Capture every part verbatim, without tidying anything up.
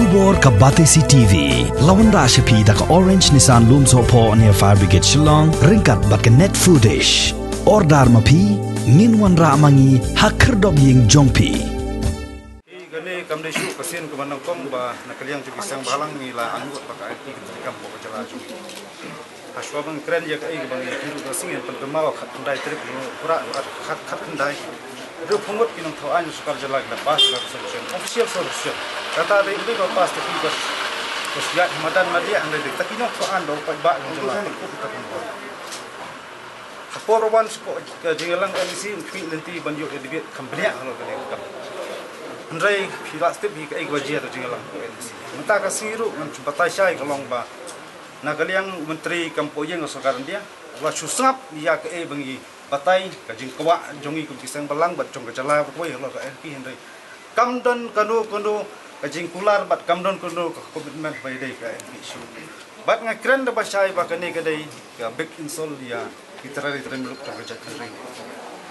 Khubor ka Batesi T V la wanrah sha phi da ka Orange Nissan Lumsohphoh near Fire Brigade Shillong ryngkat bad ka Net Foodish. Order ma phi, ngin wanrah ma ngi ha khyrdop ïing jong phi. Kane kam dei shuh ka sien kaba nyngkong ba na ka liang jong ki seng bhalang ngi la angnud ba ka I L P kan treikam hapoh ka jylla jong ngi. Hashwa ban kren ïa kaei kaba ngi ïa ka sngi, ban pynmih ha ka khatkhyndai tarik u Nohprah, khat, khatkhyndai. Hynriewphew ngut ki nongthaw aiñ sorkar jylla ki la pass ka resolution, official resolution. Kata dei ym dei ba pass da ki ba, ba shu ïaid ha madan madiah, hynrei dei ta ki nongthaw aiñ ba u paidbah jong jylla pynkup ïa ka pynbor. Ha por ba wan sha ka jingïalang M D C, un khmih lynti ban ïoh ïa debate kham bniah halor kane ka kam. Hynrei phi lah tip hi kaei kaba jia ha ka jingïalang M D C. Mynta ka sngi ruh ngan shu batai shai ka long ba na ka liang u Myntri kam hapoh ïing ka sorkar India u la shu sngap ïa kaei ba ngi batai, ka jingkwah jong ngi kum ki seng bhalang bad jong ka jylla baroh kawei halor ka I L P, hynrei kam don kano kano ka jingkular bad kam don kano ka commitment ba ïadei ka I L P issue. Bad nga kren da ba shai ba kane ka dei ka big insult ïa ki trai trai muluk jong ka jaitbynriew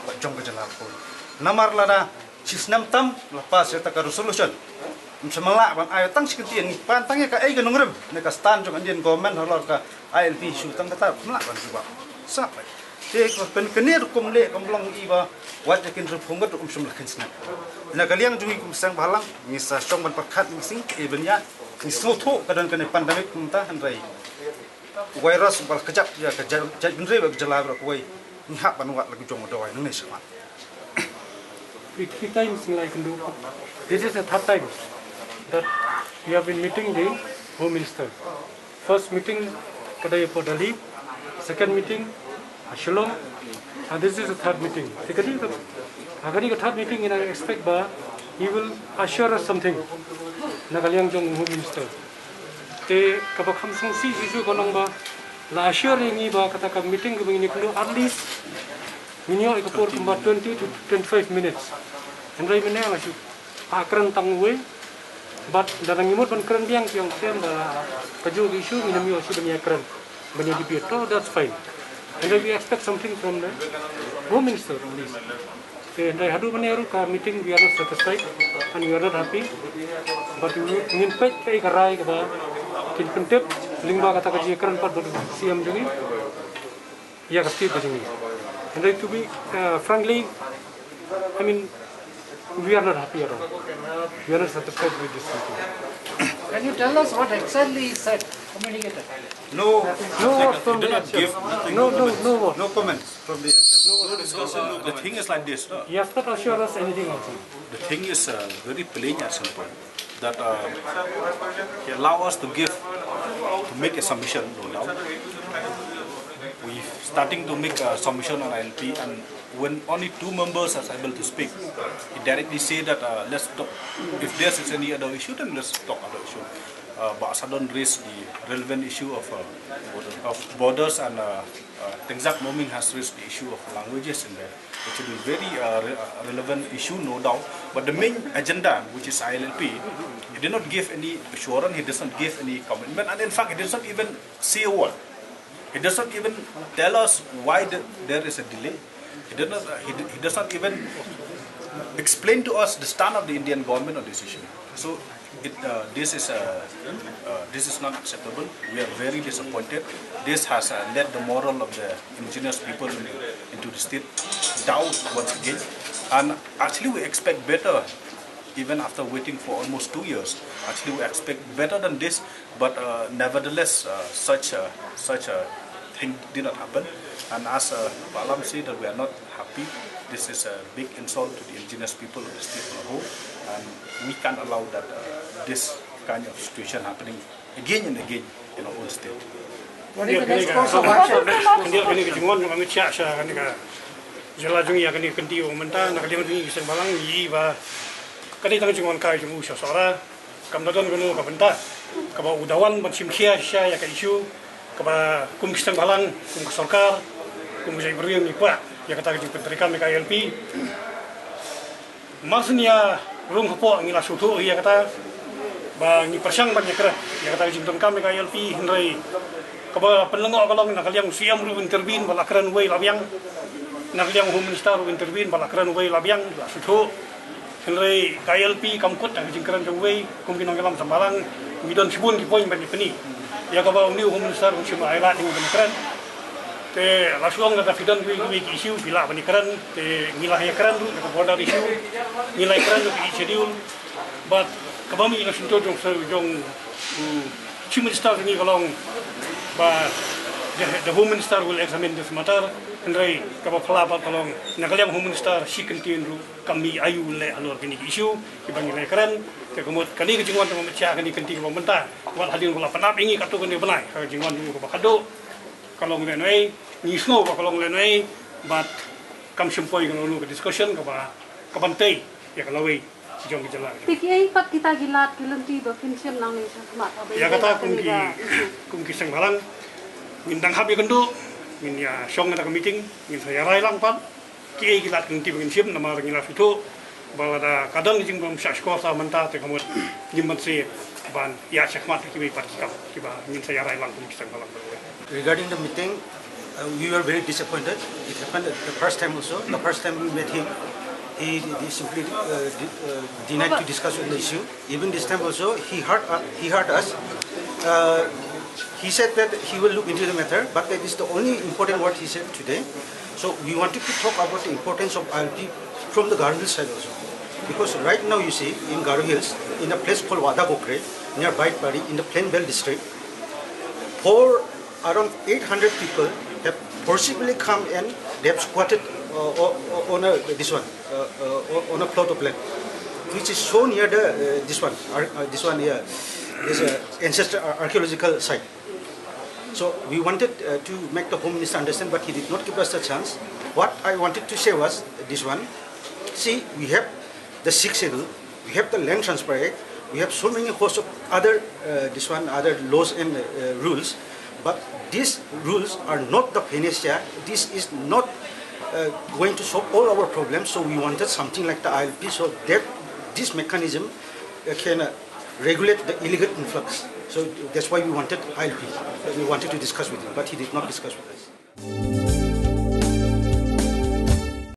bad jong ka jylla baroh. Namar lada shi snem tam la pass ïa kata ka resolution, ym shym la lah ban ai tang shi kyntien, ngi pan tang ïa kaei ka nongrim ne ka stand jong Indian government halor ka I L P issue, tang kata ym lah ban jubab. Sngap beit. Te ka kane ruh kum leh kam long i ba wat ïa ki hynriewphew ngut ruh ym shym la kheiñ snem. Na ka liang jong ngi kum seng bhalang ngi sa shong ban pyrkhat, ngi sngew, eh, ban ïa ngi sngewthuh ka don kane pandemic kumta, hynrei u virus u ba la kjap ïa ka jait, jaitbynriew bad ka jylla baroh kawei, ngi hap ban wad la ka jong u dawai nangne shakhmat. Three, three times ngi la ïakynduh. This is the third time that we have been meeting the Home Minister. First meeting ka dei hapoh Delhi, second meeting ha Shillong, and this is the third meeting. Te kane ka, ha kane ka third meeting ngi nang expect ba he will assure us something na ka liang jong u Home Minister. Te kaba kham sngewsih shuh shuh ka long ba la assure ïa ngi ba kata ka meeting kaba ngin ïakynduh at least ngin ïoh ïa ka por kumba twenty to twenty-five minutes. Hynrei mynne la shu ha kren tang uwei. Bad lada ngi mut ban kren biang, ki ong shem ba kajuh ka issue ngin ym ïoh shuh ban ïakren, ban ïa debate. Oh, that's fine. And then we expect something from the Home Minister at least. Te hynrei haduh mynne ruh ka meeting we are not satisfied and we are not happy. But we, ngin peit kaei ka rai kaba kin pyntip lyngba kata ka jingïakren pat bad u C M jong ngi ïa ka state ka jong ngi. And then to be, uh, frankly, I mean, we are not happy at all. We are not satisfied with this meeting. Can you tell us what exactly he said, communicated? No, no words from the H M. No, no, no words. No comments from the H M. No discussion, no comments. The thing is like this, no? He has not assured us anything also. The thing is, uh, very plain and simple. That, uh, he allow us to give, to make a submission, no doubt. We starting to make a submission on I L P, and when only two members are able to speak, he directly say that, uh, let's talk. If there is any other issue, then let's talk other issue. Uh, Bah Sadon raised the relevant issue of, uh, of borders, and, uh, uh, Tenzak Moming has raised the issue of languages in there. It's a very, uh, re-, uh, relevant issue, no doubt. But the main agenda, which is I L P, he did not give any assurance, he does not give any commitment, and in fact, he does not even say a word. He does not even tell us why the, there is a delay. He does not, uh, he, d- he does not even explain to us the stand of the Indian government on this issue. So it, uh, this is, uh, uh, this is not acceptable. We are very disappointed. This has, uh, led the moral of the indigenous people in, into the state down once again. And actually, we expect better, even after waiting for almost two years. Actually, we expect better than this. But, uh, nevertheless, uh, such a, such a thing did not happen. And as, uh, Bah Lam said, that we are not happy. This is a big insult to the indigenous people of the state on the whole, and we can't allow that, uh, this kind of situation happening again and again in our own state. What is the next course of action? Kane ka jingwan jong ka Amit Shah sha kane ka jylla jong ngi, ïa kane ka kynti u mynta, na ka liang jong ngi ki seng bhalang ngi i ba ka dei tang jingwan kai jong u sha Sohra. Kam da don kano ka bynta kaba u da wan ban shim khia shisha ïa ka issue kaba kum ki seng bhalang, kum ka sorkar, kum ka jaitbynriew ngi kwah ïa kata ka jingpyntreikam ïa ka I L P. Mar shen ïa rung hapoh ngi la sngewthuh ïa kata ba ngi pyrshang ban ïakren ïa kata ka jingdonkam ïa ka I L P, hynrei kaba pynlyngngoh ka long na ka liang u C M ruh intervene ba la kren uwei la biang, na ka liang u Home Minister ruh intervene ba la kren uwei la biang, la sngewthuh. Hynrei ka I L P kam kut ha ka jingkren jong uwei, kum ki nongïalam seng bhalang, ngi don shibun ki point ban ïa pyni. Ïa kaba une u Home Minister un shim ai lad ïa ngi ban kren. Te la shu ong lada phi don kiwei kiwei ki issue phi lah ban ïa kren, te ngi la ïa kren ruh ïa ka border issue, ngi la ïa kren ruh ka Eighth Schedule. Bad kaba mih na shyntur jong, jong, mm, Chief Minister jong ngi ka long ba the, the Home Minister will examine this matter. Hynrei kaba phylla pat ka long na ka liang Home Minister shi kyntien ruh kam mih aïu leh halor kine ki issue kiba ngi la ïa kren. Te ka mut kane ka jingwan te mynta kane ka kynti kaba mynta, wat hadien ba la pynap ïa ngi katto katne bnai, ka jingwan jong u kaba khadduh ka long lehnohei, ngi sngew ba ka long lehnohei, bad kam shym poi kano kano ka discussion kaba, kaban tei ïa ka lawei jong ka jylla. Te kiei pat kita ki lad ki lynti ba kin shim nangne shakhmat ba ïa kata kum ki, kum ki seng bhalang ngin dang hap ïakynduh, ngin ïa shong na ka meeting, ngin sa ïa rai lang pat kiei ki lad ki lynti ba ngin shim, namar ngi la shu ïathuh ba lada ka don ka jingbym shah shkor sa mynta te ka mut ngim banse ban ïa shakhmat kiwei pat ki kam kiba ngin sa ïa rai lang kum ki seng bhalang. Regarding the meeting, uh, we were very disappointed. It happened the first time also. The first time we met him, he, he simply, uh, de- uh, denied to discuss on the issue. Even this time also, he heard, uh, he heard us. Uh, he said that he will look into the matter, but that is the only important word he said today. So we wanted to talk about the importance of I L P from the Garo Hills side also. Because right now you see, in Garo Hills, in a place called Wadakokre, near Baitbari, in the Plain Belt district, four, around eight hundred people have forcibly come and they have squatted, uh, o- o- on a, this one, uh, uh, o- on a plot of land, which is so near the, uh, this one, ar- uh, this one here, this, uh, ancestor, uh, archaeological site. So we wanted, uh, to make the Home Minister understand, but he did not give us the chance. What I wanted to say was this one. See, we have the Sixth Schedule, we have the Land Transfer Act, we have so many host of other, uh, this one, other laws and, uh, rules. But these rules are not the panacea. This is not, uh, going to solve all our problems. So we wanted something like the I L P, so that this mechanism, uh, can, uh, regulate the illegal influx. So that's why we wanted I L P. We wanted to discuss with him, but he did not discuss with us.